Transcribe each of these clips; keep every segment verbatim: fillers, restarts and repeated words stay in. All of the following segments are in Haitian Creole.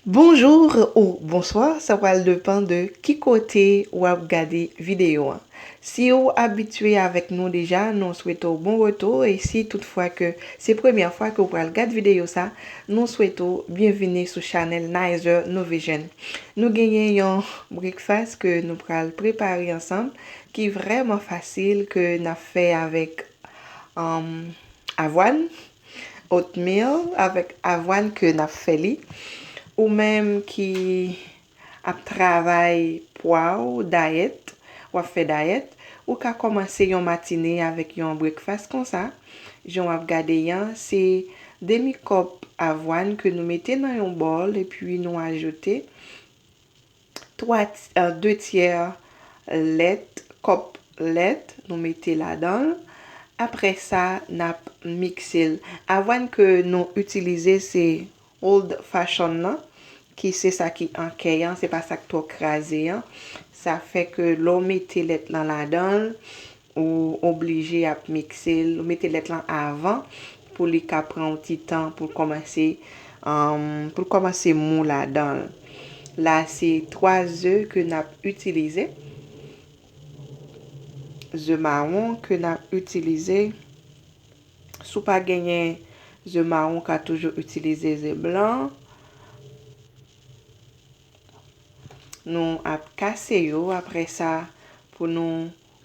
Bonjou ou bonswa, sa pral depann de ki kote w ap gade videyo an. Si w abitye avèk nou deja, nou swete w bon retou, e si toutfwa ke se premyè fwa ke w pral gad videyo sa, nou swete w byenvini sou chanèl Nizer Norwegian. Nou genyen yon breakfast ke nou pral prepare ansanm, ki vrèman fasil, ke n ap fè avèk, um, avwàn, oatmeal avèk avwàn ke n ap fè li. Ou menm ki ap travay pwa w, dayèt, w ap fè dayèt, ou ka kòmanse yon matine avèk yon breakfast konsa. Jan w ap gade an, se demi kòp avwàn ke nou mete nan yon bòl epi nou ajoute twa, de tyè lèt, kòp lèt, nou mete ladan l. Apre sa, n ap mikse l. Avwàn ke nou itilize se old fashion nan, ki se sa ki an kèy an, se pa sa k twò kraze an. Sa fè ke lè w mete lèt lan ladan l, ou oblije ap mikse l, ou mete lèt lan avan pou li ka pran yon ti tan pou l kòmanse, um, pou l kòmanse mou ladan l. La, se twa ze ke n ap itilize. Ze mawon ke n ap itilize. Si w pa genyen ze mawon, w ka toujou itilize ze blan. Nou ap kase yo, apre sa, pou nou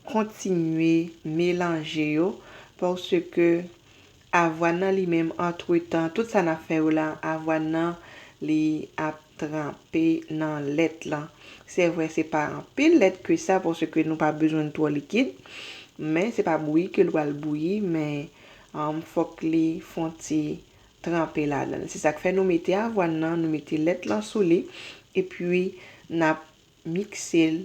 kontinye melanje yo, paske avwàn nan li menm, antretan, tout sa n ap fè yo la, avwàn nan, li ap tranpe nan lèt lan. Se vre, se pa anpil lèt ke sa, paske nou pa bezwen l twò likid, men se pa bouyi ke l pral bouyi, men, um, fòk li fon ti tranpe ladan l. Se sa k fè nou mete avwàn nan, nou mete lèt lan sou li, epi n ap mikse l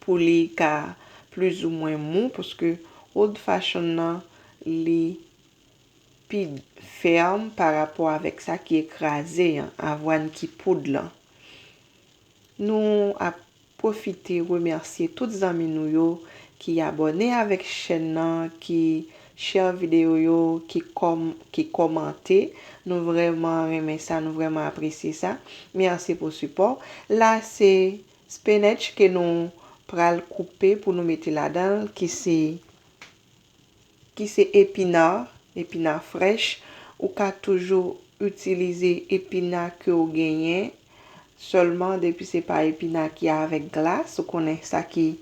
pou li ka plizoumwen mou, paske old fashion nan, li pi fèm pa rapò avèk sa ki ekraze an, avwàn ki poud lan. Nou ap pwofite remèsye tout zanmi nou yo ki abòne avèk chèn nan, ki share videyo yo, ki kòm-, ki kòmante. Nou vrèman renmen sa, nou vrèman apresye sa. Mèsi pou sipò. La, se spinach ke nou pral koupe pou nou mete ladan l, ki se, ki se epina, epina frèch. Ou ka toujou itilize epina ke w genyen, sèlman depi se pa epina ki avèk glas, ou konnen sa ki,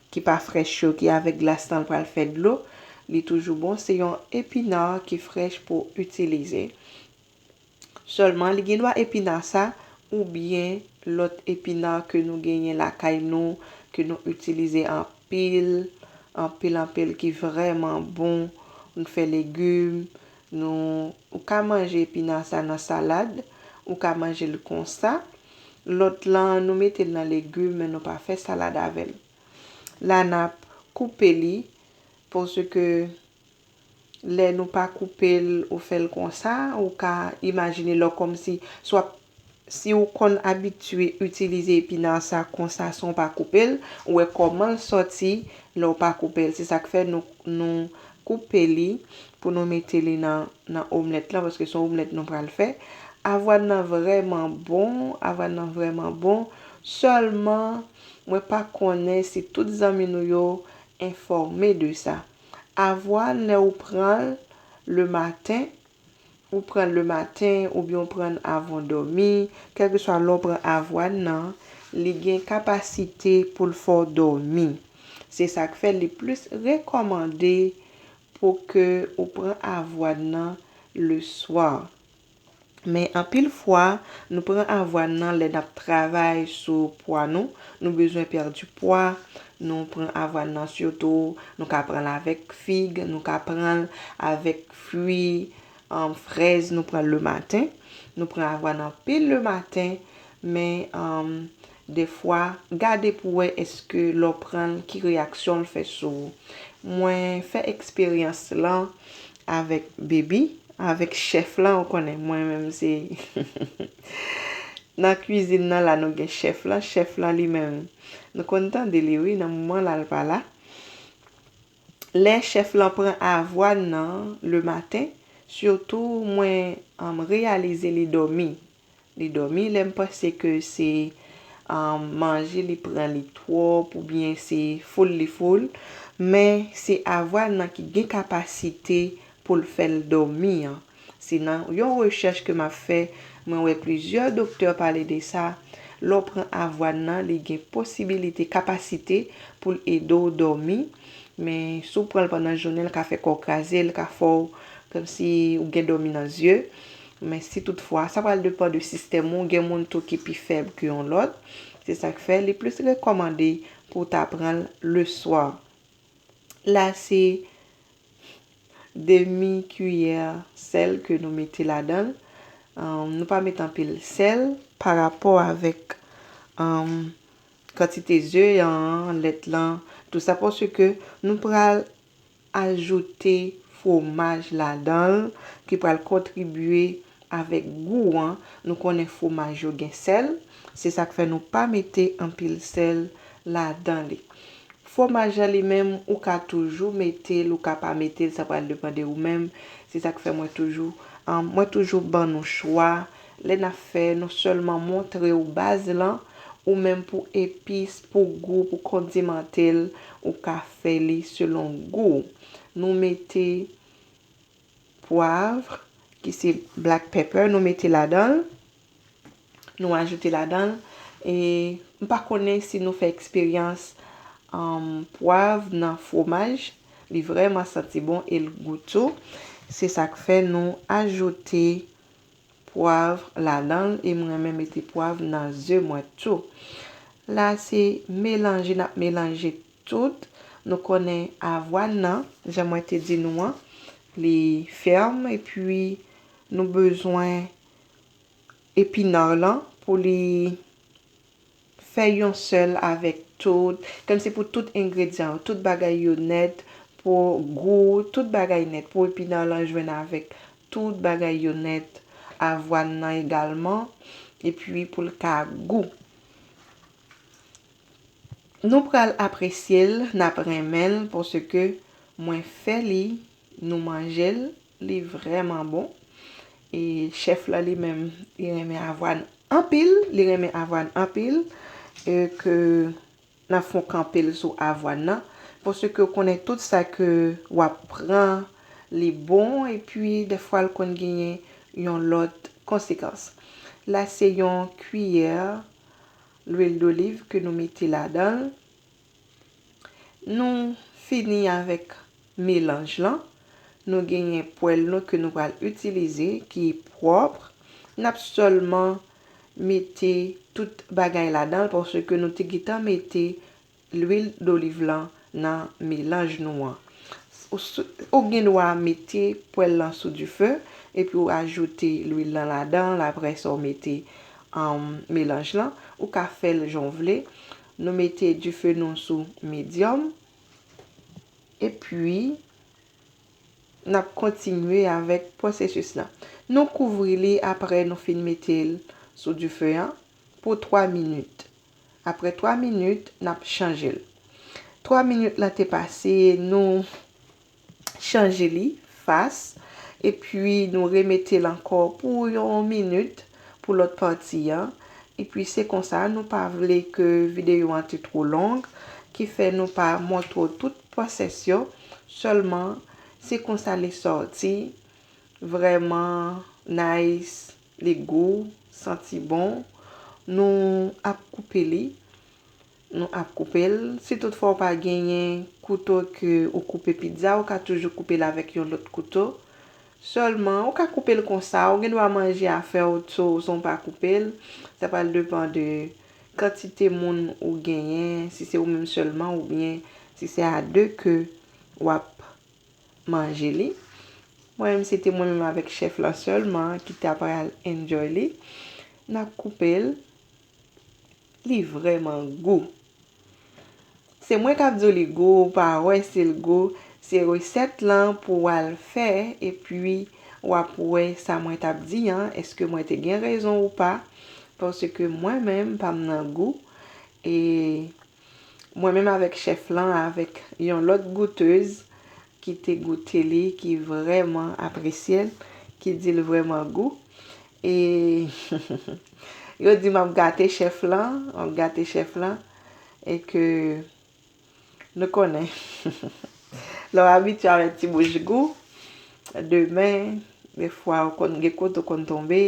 ki pa frèch yo, ki avèk glas lan, l pral fè dlo, li toujou bon. Se yon epina ki frèch pou w itilize. Sèlman, li gen dwa epina sa, oubyen lòt epina ke nou genyen lakay nou, ke nou itilize anpil, anpil, anpil, ki vrèman bon. Nou fè legim, nou, ou ka manje epina sa nan salad, ou ka manje l konsa. Lòt lan, nou mete l nan legim, men nou pa fè salad avè l. La, n ap koupe li, paske lè nou pa koupe l, ou fè l konsa, ou ka imajine lè w kòmsi, swa si w konn abitye itilize epina sa konsa san w pa koupe l, ou wè kòman l sòti lè w pa koupe l. Se sa k fè nou, nou koupe li pou nou mete li nan, nan omlèt lan, paske se yon omlèt nou pral fè. Avwàn nan vrèman bon, avwàn nan vrèman bon. Sèlman, mwen pa konnen si tout zanmi nou yo enfòme de sa. Avwàn, lè ou pran l le maten, ou pran l le maten oubyen ou pran l avan w dòmi, kèlkeswa lè w pran avwàn nan, li gen kapasite pou l fè w dòmi. Se sa k fè li plis rekòmande pou ke ou pran avwàn nan le swa. Men anpil fwa, nou pran avwàn nan lè n ap travay sou pwa nou. Nou bezwen pèdi pwa, nou pran avwàn nan sitou, nou ka pran l avèk fig, nou ka pran l avèk fwi, um, frèz, nou pran l le maten. Nou pran avwàn anpil le maten, men, um, dèfwa, gade pou wè èske lè w pran l, ki reyaksyon l fè sou ou. Mwen fè eksperyans lan avèk Baby, avèk chèf lan, ou konnen, mwen menm se nan kwizin nan la nou gen chèf lan, chèf lan li menm, nou konn tande li wi, nan moman la l pa la. Lè chèf lan pran avwàn nan le maten, sitou mwen, um, reyalize li dòmi. li dòmi, lè m panse ke se, um, manje li pran li twòp oubyen se full li full, men se avwàn nan ki gen kapasite pou l fè l dòmi an. Se nan yon rechèch ke m ap fè, mwen wè plizyè doktè pale de sa. Lè w pran avwàn nan, li gen posibilite, kapasite pou l ede w dòmi. Men si w pran l pandan jounen, l ka fè kò w kraze, l ka fè w kòmsi ou gen dòmi nan zye. Men si toutfwa, sa pral depann de sistèm ou, gen moun tou ki pi fèb ke yon lòt. Se sa k fè li plis rekòmande pou w ta pran l le swa. La se demi kiyè sèl ke nou mete ladan l. Ahn, nou pa mete anpil sèl pa rapò avèk, ahn, kantite zeyan an, lèt lan, tou sa, paske nou pral ajoute fwomaj ladan l ki pral kontribye avèk gou an. Nou konnen fwomaj yo gen sèl, se sa k fè nou pa mete anpil sèl ladan li. Fwomaj la li menm, ou ka toujou mete l, ou ka pa mete l, sa pral depann de ou menm. Se sa k fè mwen toujou, ahn, mwen toujou ban nou chwa. Lè n ap fè, nou sèlman montre w baz lan, ou menm pou epis, pou gou, pou kondimante l, ou ka fè li selon gou w. Nou mete pwav, ki se black pepper, nou mete ladan l. Nou ajoute ladan l. E m pa konnen si nou fè eksperyans, um, pwav nan fwomaj. Li vrèman santi bon e l gou tou. Se sa k fè nou ajoute pwav ladan l e m renmen mete pwav nan ze mwen tou. La se melanje, n ap melanje tout. Nou konnen avwàn nan, jan mwen te di nou an, li fèm epi nou bezwen epinan lan pou li fè yon sèl avèk tout, kòmsi pou tout engredyan yo, tout bagay yo nèt, pou gou, tout bagay nèt, pou epinan lan jwenn avèk tout bagay yo nèt, avwàn nan egalman, epi pou l ka gou. Nou pral apresye l, n ap renmen l, paske mwen fè li, nou manje l, li vrèman bon. E chèf la li menm, li renmen avwàn anpil, li renmen avwàn anpil, e ke n ap fè yon kanpe l sou avwàn nan, paske w konnen tout sa ke w ap pran, li bon, epi dèfwa l konn genyen yon lòt konsekans. La se yon kiyè lwil doliv ke nou mete ladan l. Nou fini avèk melanj lan. Nou genyen pwèl nou ke nou pral itilize ki pwòp. N ap sèlman mete tout bagay ladan l paske nou te gentan mete lwil doliv lan nan melanj nou an. Ou, s- ou gen dwa mete pwèl lan sou dife epi w ajoute lwil lan ladan l, apre sa w mete, um, melanj lan. Ou ka fè l jan w vle. Nou mete dife nou sou medyòm. Epi, n ap kontinye avèk pwosesis lan. Nou kouvri li apre nou fin mete l sou dife an pou twa minit. Apre twa minit, n ap chanje l. Twa minit lan te pase, nou chanje li fas, epi nou remete l ankò pou yon minit pou lòt pati an. Epi se konsa, nou pa vle ke videyo an te twò long, ki fè nou pa montre w tout pwosès yo. Sèlman, se konsa li sòti. Vrèman nice, li gou, santi bon. Nou ap koupe li. Nou ap koupe l. Si toutfwa w pa genyen kouto ke ou koupe pizza, ou ka toujou koupe l avèk yon lòt kouto. Sèlman, ou ka koupe l konsa, ou gen dwa manje afè w tou san w pa koupe l. Sa pral depann de kantite moun ou genyen, si se ou menm sèlman oubyen si se a de ke w ap manje li. Mwen menm, se te mwen menm avèk chèf lan sèlman ki ta pral enjoy li. N ap koupe l. Li vrèman gou. Se mwen k ap di w li gou, ou pa wè si l gou. Se resèt lan pou w al fè, epi w ap wè sa mwen t ap di an, èske mwen te gen rezon ou pa. Paske mwen menm, pa m nan gou. E mwen menm avèk chèf lan, avèk yon lòt goutez ki te goute li, ki vrèman apresye l, ki di l vrèman gou. E yo di m ap gate chèf lan, m ap gate chèf lan, e ke nou konnen. Lè w abitye avèk ti bouch gou, demen, defwa ou konn gen kote ou konn tonbe,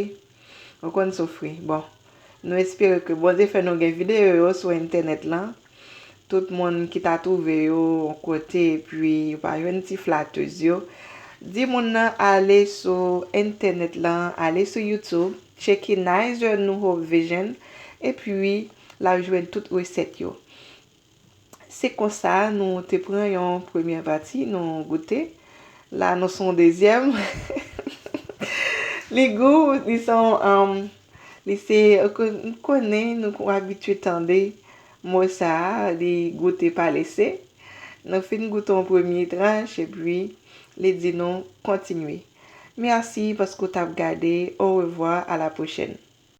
ou konn soufri. Bon, nou espere ke Bondye fè nou gen videyo yo sou entènèt lan. Tout moun ki ta twouve yo yon kote epi yo pa jwenn ti flatez yo, di moun nan ale sou entènèt lan, ale sou YouTube, tcheke Nizer New Hope Vision, epi l ap jwenn tout resèt yo. Se konsa nou te pran yon premyè pati, nou goute. La, nou se yon dezyèm. Li gou, li se yon, um, li se, ou konnen, nou abitye tande mo sa a, li goute pa lese. Nou fin goute yon premye tranch, epi li di nou kontinye. Mèsi paske w t ap gade. Au revoir, à la prochaine.